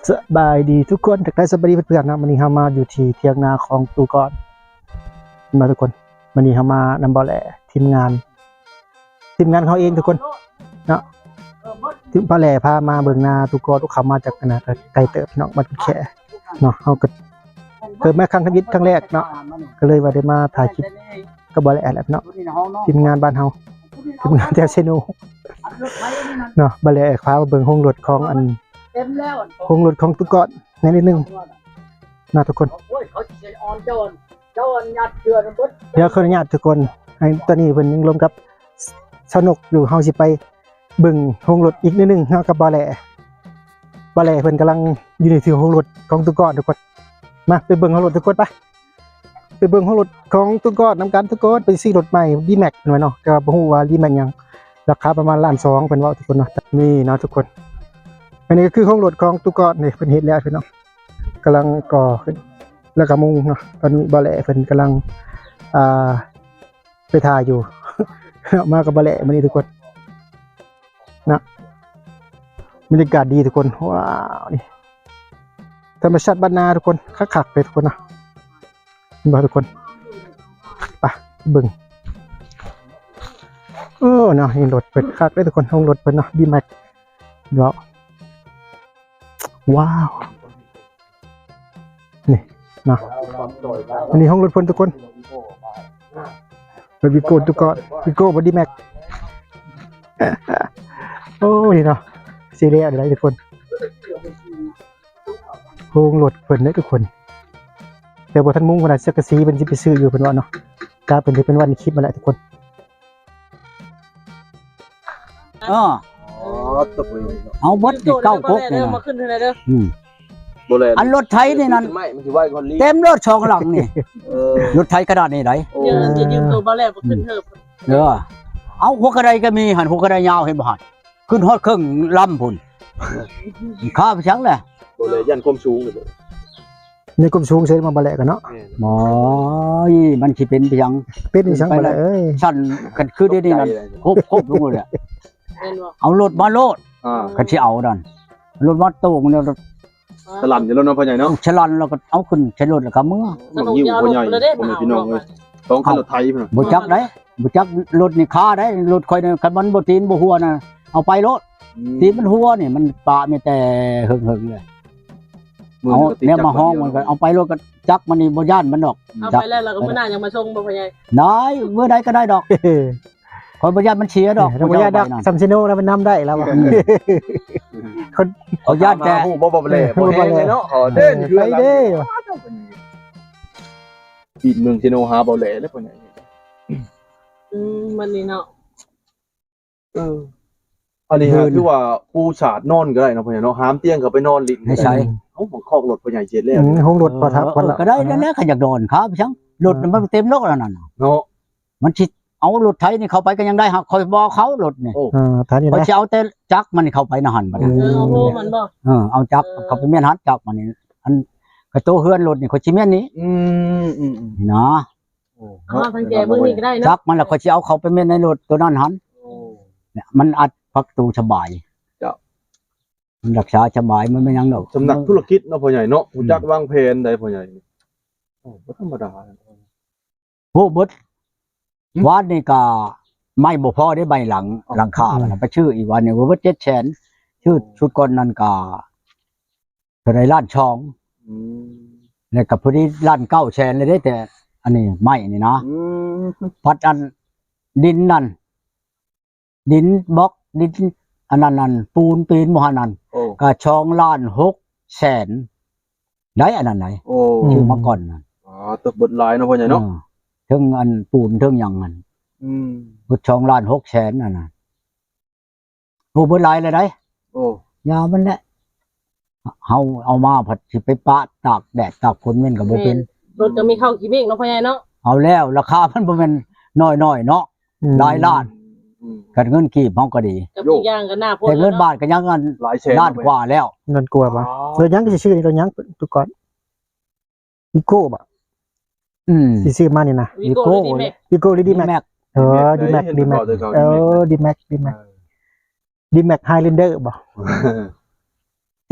ສະບາຍດີທຸກຄົນ ທັກທາຍສະບາຍດີເພື່ອນໆເນາະ. ມື້ນີ້ເຮົາມາຢູ່ທີ່ຖຽງນາຂອງຕູ້ກອນເນາະທຸກຄົນ. ມື້ນີ້ເຮົາມານຳບ່າວແຫຼ ທີມງານ ທີມງານເຮົາເອງທຸກຄົນເນາະ. ທີ່ບ່າວແຫຼພາມາເບິ່ງນາຕູ້ກອນ ເຂົາມາຈາກອັນນະ ໄກເຕີບເນາະ ບ້ານກຸດແຂເນາະ. ເຮົາກໍເກີດມາຄັ້ງທຳອິດຄັ້ງແລກເນາະ ກໍເລີຍວ່າໄດ້ມາຖ່າຍຄລິບກັບບ່າວແຫຼແຫຼະເນາະ. ທີມງານບ້ານເຮົາ ທີມງານແຖວເຊໂນເນາະ. ບ່າວແຫຼພາມາເບິ່ງໂຮງລົດຂອງອັນ ໂຮງລົດຂອງຕູ້ກອນແດ່ໜ້ອຍໜຶ່ງນະທຸກຄົນ. ດຽວຂໍອະນຸຍາດທຸກຄົນ ໃຫ້ຕອນນີ້ເພິ່ນຍັງລົມກັບສາວນົກຢູ່. ເຮົາຊິໄປເບິ່ງໂຮງລົດອີກໜ້ອຍໜຶ່ງເນາະກັບບ່າວແຫຼ. ບ່າວແຫຼເພິ່ນກຳລັງຢູ່ໃນໂຮງລົດຂອງຕູ້ກອນທຸກຄົນ. ມາໄປເບິ່ງໂຮງລົດທຸກຄົນ ໄປ ໄປເບິ່ງໂຮງລົດຂອງຕູ້ກອນນຳກັນທຸກຄົນ. ໄປຊື້ລົດໃໝ່ ດີແມັກ ເພິ່ນວ່າເນາະ ແຕ່ວ່າບໍ່ຮູ້ວ່າດີແມັກຫຍັງ ລາຄາປະມານລ້ານສອງ ເພິ່ນເວົ້າທຸກຄົນເນາະ. ນີ້ເນາະທຸກຄົນ ອັນນີ້ກໍຄືໂຮງລົດຂອງຕູ້ກອນນີ້ ເພິ່ນເຮັດແລ້ວພີ່ນ້ອງ ກຳລັງກໍ່ຂຶ້ນ ແລ້ວກໍມຸງເນາະ. ຕອນນີ້ບ່າວແຫຼເພິ່ນກຳລັງ ອ່າ ໄປຖ່າຍຢູ່ ມາກັບບ່າວແຫຼມື້ນີ້ທຸກຄົນນະ. ບັນຍາກາດດີທຸກຄົນ. ວ້າວ ນີ້ທຳມະຊາດບ້ານນາທຸກຄົນ ຄັກໆເລີຍທຸກຄົນນະ. ເຫັນບໍ່ທຸກຄົນ? ໄປເບິ່ງ. ເອີເນາະ ນີ້ລົດເພິ່ນຄັກເດ້ທຸກຄົນ ໂຮງລົດເພິ່ນເນາະ ດີແມັກເນາະ. ວ້າວ ນີ້ເນາະ ອັນນີ້ໂຮງລົດເພິ່ນທຸກຄົນ. ເປັນວີໂກ້ຕຸກອນ ວີໂກ້ບໍດີແມັກ. ໂອ້ ນີ້ເນາະ ຊິແລ້ວໄດ໋ທຸກຄົນ. ໂຮງລົດເພິ່ນເດ້ທຸກຄົນ ແຕ່ບໍ່ທັນມຸງ ຂະໜາດສັງກະສີເພິ່ນຊິໄປຊື້ຢູ່ ເພິ່ນວ່າເນາະ. ກະເພິ່ນຊິເປັນວັນຄລິບຫັ້ນແຫຼະທຸກຄົນ. ເອີ ອໍ ຕົກເລີຍ ເອົາເບິດນີ້ ເກົ້າກົກນີ້ນະ ມາຂຶ້ນເທື່ອໃດເດີ. ອືມ ບໍ່ແລ່ນ ອັນລົດໄຖນີ້ນັ້ນ ມັນຊິໄວກວ່າລີ້ ເຕັມລົດສອງຫຼັງນີ້. ເອີ ລົດໄຖຂະໜາດນີ້ໄດ໋. ໂອ້ ເອີ ຢືມໂຕບໍ່ແລ່ນ ບໍ່ຂຶ້ນເທີບ. ເອີ ເອົາຫົວກະໄດກໍມີຫັ້ນ ຫົວກະໄດຍາວ ເຫັນບໍ່ຫັ້ນ ຂຶ້ນຮອດເຄິ່ງລຳພຸ້ນ. ຂ້າໄປສັງແຫຼະ ບໍ່ແລ່ນ ຢ້ານຄວາມສູງເລີຍ. ໃນຄວາມສູງເສີຍມາບໍ່ແຫຼະກັນເນາະ. ໂອ້ຍ ມັນຊິເປັນໄປຫຍັງ ເປັນອີຫຍັງບໍ່ແຫຼະເອີຍ. ຊັ້ນກັນຄືດຽວນີ້ນັ້ນ ໂຄບໆລົງເລີຍ. ເອົາລົດມາໂລດ ອ່າ ຄັນຊິເອົານັ້ນ ລົດມາໂຕງແລ້ວ ສະຫຼັ່ນຢູ່ແລ້ວເນາະພໍ່ໃຫຍ່ເນາະ. ສະຫຼັ່ນແລ້ວກໍເອົາຂຶ້ນໃສ່ລົດແລ້ວກໍເມືອ. ບັກຫິ້ວພໍ່ໃຫຍ່ ພໍ່ແມ່ພີ່ນ້ອງເອີຍ ສອງຄັນລົດໄຖພຸ້ນນະ. ບໍ່ຈັກໄດ໋ ບໍ່ຈັກ ລົດນີ້ຄາໄດ໋ ລົດຂ້ອຍນີ້ ຄັນມັນບໍ່ ຕີນບໍ່ຮົ່ວນະ ເອົາໄປໂລດ. ອືມ ຕີນມັນຮົ່ວນີ້ ມັນປະມີແຕ່ເຫິງໆເລີຍ. ເອົາແນວມາຮອງມັນກໍເອົາໄປໂລດ ກໍຈັກມັນນີ້ບໍ່ຢ້ານມັນດອກ. ເອົາໄປແລ້ວ ແລ້ວກໍມື້ໜ້າຍັງມາສົ່ງບໍ່ພໍ່ໃຫຍ່? ໄດ້ ມື້ໃດກໍໄດ້ດອກ. ຂ້ອຍບໍ່ຢ້ານມັນເສຍດອກ ບໍ່ຢ້ານດອກ. ຊຳຊິໂນລະມັນນຳໄດ້ລະວ່າ ອືມ ຄົນ ຂ້ອຍຢ້ານແຕ່ ຮູ້ບໍ່ ບໍ່ແຫຼ ບໍ່ແຮງເລີຍເນາະ. ເອີ ເດີນເຮືອນ ໄປເດ້ ປີນເມືອງຊິໂນຫາບໍ່ແຫຼແລ້ວ ອືມ ມັນນີ້ເນາະ. ເອີ ອັນນີ້ ເອີ ຄືວ່າປູສາດນອນກໍໄດ້ເນາະ ພໍ່ໃຫຍ່ເນາະ. ຫາມຕຽງເຂົ້າໄປນອນຫຼິ້ນໃນໃສ? ເອົ້າ ຂອກລົດພໍ່ໃຫຍ່ເຮັດແລ້ວ. ອືມ ໂຮງລົດ ເອີ ປະທັບ ເອີ ກໍໄດ້ນັ້ນແຫຼະ. ຄັນຢາກນອນຄາໄປສັງ ລົດມັນເຕັມໂລດນັ້ນນະເນາະ. ມັນຊິເອົາລົດໄຖນີ້ເຂົ້າໄປກໍຍັງໄດ້ ຫາກຂ້ອຍບໍ່ເອົາເຂົ້າລົດນີ້. ໂອ້ ເອີ ໄຖນີ້ ຂ້ອຍຊິເອົາແຕ່ຈັກມັນເຂົ້າໄປໃນຫັ້ນບັດນີ້. ເອີ ເອົາໂຮມັນບໍ່? ເອີ ເອົາຈັກ ເອີ ເຂົ້າໄປມ້ຽນຫັ້ນ ຈັກມັນນີ້. ອັນກະໂຕເຮືອນລົດນີ້ ຂ້ອຍຊິມ້ຽນນີ້. ອືມ ອືມ ນີ້ນະ. ໂອ້ ເອົາທາງແຈເບິ່ງນີ້ກໍໄດ້ເນາະ ຈັກມັນລະ ຂ້ອຍຊິເອົາເຂົ້າໄປແມ່ນໃນລົດໂຕນັ້ນຫັ້ນ. ໂອ້ ເນຍ ມັນອັດປະຕູສະບາຍ. ເຈົ້າ ມັນຮັກສາສະບາຍ ມັນບໍ່ຫຍັງດອກ. ສຳນັກທຸລະກິດເນາະພໍ່ໃຫຍ່ເນາະ ອືມ ຮູ້ຈັກວາງແຜນໄດ໋ພໍ່ໃຫຍ່. ໂອ້ ບໍ່ທຳມະດາ. ໂອ້ ເບິດ ຫຶ ວານນີ້ກະໄມ້ບໍ່ພໍເດ້ ໄມ້ຫຼັງ ອໍ ຫຼັງຄາ ອືມ ມັນນະ ໄປຊື້ອີກວານນີ້ ເບິດເຈັດແສນ. ຊື້ ໂອ້ ຊຸດກ່ອນນັ້ນກະ ເທົ່າໃດ ລ້ານສອງ. ອືມ ແລ້ວກໍພໍດີລ້ານເກົ້າແສນເລີຍເດ້ ແຕ່ອັນນີ້ໄມ້ນີ້ນະ. ອືມ ພັດອັນດິນນັ້ນ ດິນບລັອກ ດິນອັນນັ້ນ ອັນປູນປີນບໍ່ຫັ້ນນັ້ນ ໂອ້ ກໍສອງລ້ານຫົກແສນໄດ໋ ອັນນັ້ນໄດ໋. ໂອ້ ຊື້ມາກ່ອນນັ້ນ. ອໍ ຕົກເບິດຫຼາຍເນາະພໍ່ໃຫຍ່ເນາະ. ເອີ ເຖິງອັນປູນເຖິງຫຍັງຫັ້ນ. ອືມ ເບິດສອງລ້ານຫົກແສນອັນນັ້ນ. ໂອ້ ເບິດຫຼາຍແລ້ວໄດ໋. ໂອ້ ຢາມັນແຫຼະ ເຮົາເອົາມາພັດຊິໄປປະຕາກແດດຕາກຝົນມັນກໍບໍ່ເປັນ. ແມ່ນ ລົດກໍມີເຂົ້າຂີ້ເມັກເນາະພໍ່ໃຫຍ່ເນາະ. ເອົາແລ້ວ ລາຄາມັນບໍ່ແມ່ນນ້ອຍໆເນາະ. ອືມ ຫຼາຍລ້ານ. ອືມ ຄັນເງິນກີບເຮົາກໍດີ ກັບອີກຢ່າງກໍໜ້າຝົນ ແຕ່ເງິນບາດກໍຍັງອັນຫຼາຍແສນ ລ້ານກວ່າແລ້ວ. ເງິນກວ່າບໍ່? ອໍ ລົດຫຍັງຊິຊື້ນີ້ ລົດຫຍັງ ຕຸກອນ? ວີໂກ້ບໍ? ອືມ ຊິຊື້ມານີ້ນະ ວີໂກ້ ວີໂກ້ ຫຼືດີແມັກ? ວີໂກ້ ຫຼືດີແມັກ? ດີແມັກ ເອີ ດີແມັກ ດີແມັກ ເອີ ດີແມັກ ດີແມັກ ເອີ ດີແມັກ ໄຮແລນເດີບໍ? ເອີ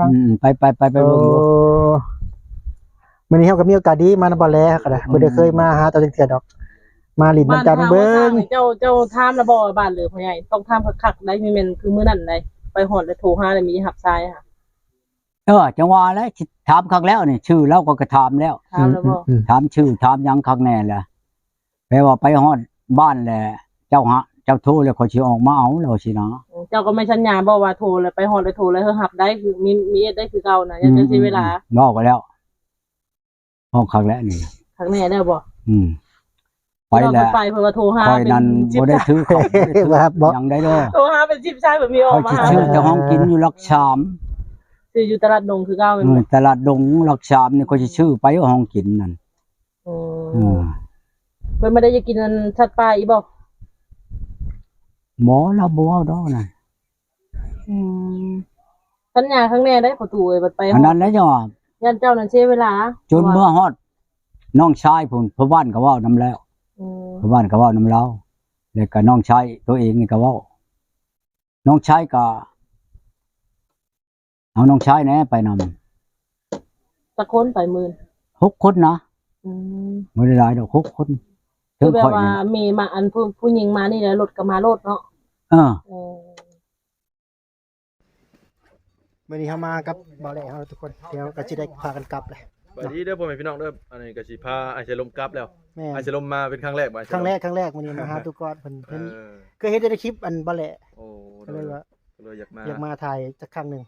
ຫຼັງ ອືມ ໄປ ໄປ ໄປ ໄປເບິ່ງດູ ໂອ້ ມື້ນີ້ເຮົາກໍມີໂອກາດດີມານຳບ່າວແຫຼກໍໄດ້ ອືມ ບໍ່ໄດ້ເຄີຍມາຫາເຈົ້າຈັກເທື່ອດອກ ມາຫຼິ້ນນຳກັນເບິ່ງ ບ້ານທ່າຫົວຊ້າງນີ້ ເຈົ້າ ເຈົ້າຖາມແລ້ວບໍ່ວ່າບ້ານເລີ ພໍ່ໃຫຍ່? ຕ້ອງຖາມຄັກໆໄດ໋ ບໍ່ແມ່ນຄືມື້ນັ້ນໄດ໋ ໄປຮອດແລ້ວໂທຫາແລ້ວມີຮັບສາຍຫາ. ເອີ ຈັ່ງວ່າແຫຼະ ຖາມຄັກແລ້ວນີ້ ຊື່ລາວກໍ ກໍຖາມແລ້ວ ຖາມແລ້ວບໍ່? ອືມໆໆ ຖາມຊື່ຖາມຫຍັງຄັກແນ່ແຫຼະ ແປວ່າໄປຮອດບ້ານແລ້ວ ເຈົ້າຫາ ເຈົ້າໂທແລ້ວຂ້ອຍຊິອອກມາເອົາ ລາວວ່າຊີ້ນະ. ອືມ ເຈົ້າກໍແມ່ນສັນຍາບໍ່ວ່າໂທແລ້ວ ໄປຮອດແລ້ວໂທແລ້ວເຮົາຮັບໄດ້ ຄືມີ ມີເຮັດໄດ້ຄືເກົ່ານະ ຢ່າ ອືມ ເສຍເວລາ ອືມ ເວົ້າກັນແລ້ວ ເວົ້າຄັກແລ້ວນີ້ ຄັກແນ່ແລ້ວບໍ່? ອືມ ໄປແລ້ວ ໄປເພິ່ນວ່າໂທຫາ ຂ້ອຍນັ້ນບໍ່ໄດ້ຖືເຂົ້າ ບໍ່ໄດ້ຖືຫຍັງໄດ້ເດີ ໂທຫາເປັນສິບສາຍບໍ່ມີອອກມາ ຂ້ອຍຊິຊື້ແຕ່ຂອງກິນຢູ່ຫຼັກສາມ ຊື້ຢູ່ຕະຫຼາດດົງຄືເກົ່າແມ່ນບໍ່? ເອີ ຕະຫຼາດດົງຫຼັກສາມນີ້ ຂ້ອຍຊິຊື້ໄປຂອງກິນນັ້ນ ອືມ ເອີ ເພິ່ນບໍ່ໄດ້ຢາກກິນອັນສັດປ່າອີກບໍ່? ບໍ່ ລາວບໍ່ເວົ້າດອກນັ້ນ ອືມ ສັນຍາຄັກແນ່ໄດ໋ພໍ່ຕູ້ເອີຍ ບັດໄປ ອັນນັ້ນແຫຼະ ຢ້ານເຈົ້ານັ້ນເສຍເວລາ ຈົນເມືອຮອດນ້ອງຊາຍພຸ້ນ ພໍ່ບ້ານກໍເວົ້ານຳແລ້ວ ອືມ ພໍ່ບ້ານກໍເວົ້ານຳລາວ ແລ້ວກໍນ້ອງຊາຍໂຕເອງນີ້ກໍເວົ້າ ນ້ອງຊາຍກໍ ເອົານ້ອງຊາຍແດ່ໄປນຳ ຈັກຄົນໄປມື້? ຫົກຄົນນະ ອືມ ບໍ່ໄດ້ຫຼາຍດອກ ຫົກຄົນ ຄືແບບວ່າ ເຖິງຂ້ອຍນີ້ ແມ່ມາ ອັນຜູ້ ຜູ້ຍິງມານີ້ແຫຼະ ລົດກໍມາໂລດເນາະ ເອີ ເອີ ມື້ນີ້ເຮົາມາກັບບ່າວແຫຼເຮົາທຸກຄົນ ດຽວກໍຊິໄດ້ພາກັນກັບແຫຼະ ສະບາຍດີເດີພໍ່ແມ່ພີ່ນ້ອງເດີ ອັນນີ້ກໍຊິພາອ້າຍໄຊລົມກັບແລ້ວ ແມ່ນ ອ້າຍໄຊລົມມາເປັນຄັ້ງແລກບໍ່? ຄັ້ງແລກ ຄັ້ງແລກ ມື້ນີ້ມາຫາຕູ້ກອດເພິ່ນ ເພິ່ນ ເອີ ເຄີຍເຫັນແຕ່ໃນຄລິບອັນບ່າວແຫຼ ໂອ້ ກໍເລີຍວ່າ ກໍເລີຍຢາກມາ ຢາກມາຖ່າຍຈັກຄັ້ງໜຶ່ງ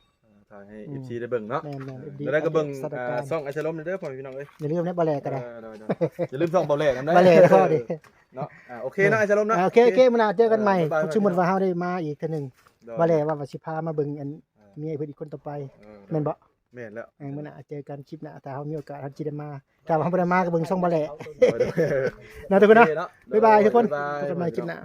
ເອີ ໃຫ້ ອືມ ເອັຟຊີ ໄດ້ເບິ່ງເນາະ ແມ່ນໆ ເອີ ເອັຟຊີ ແລ້ວກໍເບິ່ງ ຕິດຕາມ ອ່າ ຊ່ອງອ້າຍຊະລົມເດີ ພໍ່ແມ່ພີ່ນ້ອງເອີຍ ຢ່າລືມນະ ບໍ່ແລກໍໄດ້ ເອີ ໂດຍໆ ຢ່າລືມຊ່ອງບໍ່ແລນຳເດີ ບໍ່ແລກໍພໍດີ ເນາະ ອ່າ ໂອເຄເນາະ ອ້າຍຊະລົມເນາະ ໂອເຄ ໂອເຄ ມື້ໜ້າເຈີກັນໃໝ່ ເອີ ບາຍບາຍ ສົມມຸດວ່າເຮົາໄດ້ມາອີກເທື່ອໜຶ່ງ ໂດຍ ບໍ່ແລວ່າ ວ່າຊິພາມາເບິ່ງອັນ ເອີ ເມຍເພິ່ນອີກຄົນຕໍ່ໄປ ເອີ ແມ່ນບໍ່? ແມ່ນແລ້ວ ເອີ ມື້ໜ້າເຈີກັນຄລິບໜ້າ ຖ້າເຮົາມີໂອກາດເຮົາຊິໄດ້ມາ ຖ້າເຮົາບໍ່ໄດ້ມາກໍເບິ່ງຊ່ອງບໍ່ແລ ໂດຍໆ ເນາະ ທຸກຄົນເນາະ ໂອເຄເນາະ ບາຍບາຍ ໂດຍ ທຸກຄົນ ບາຍບາຍ ພົບກັນໃໝ່ຄລິບໜ້າ.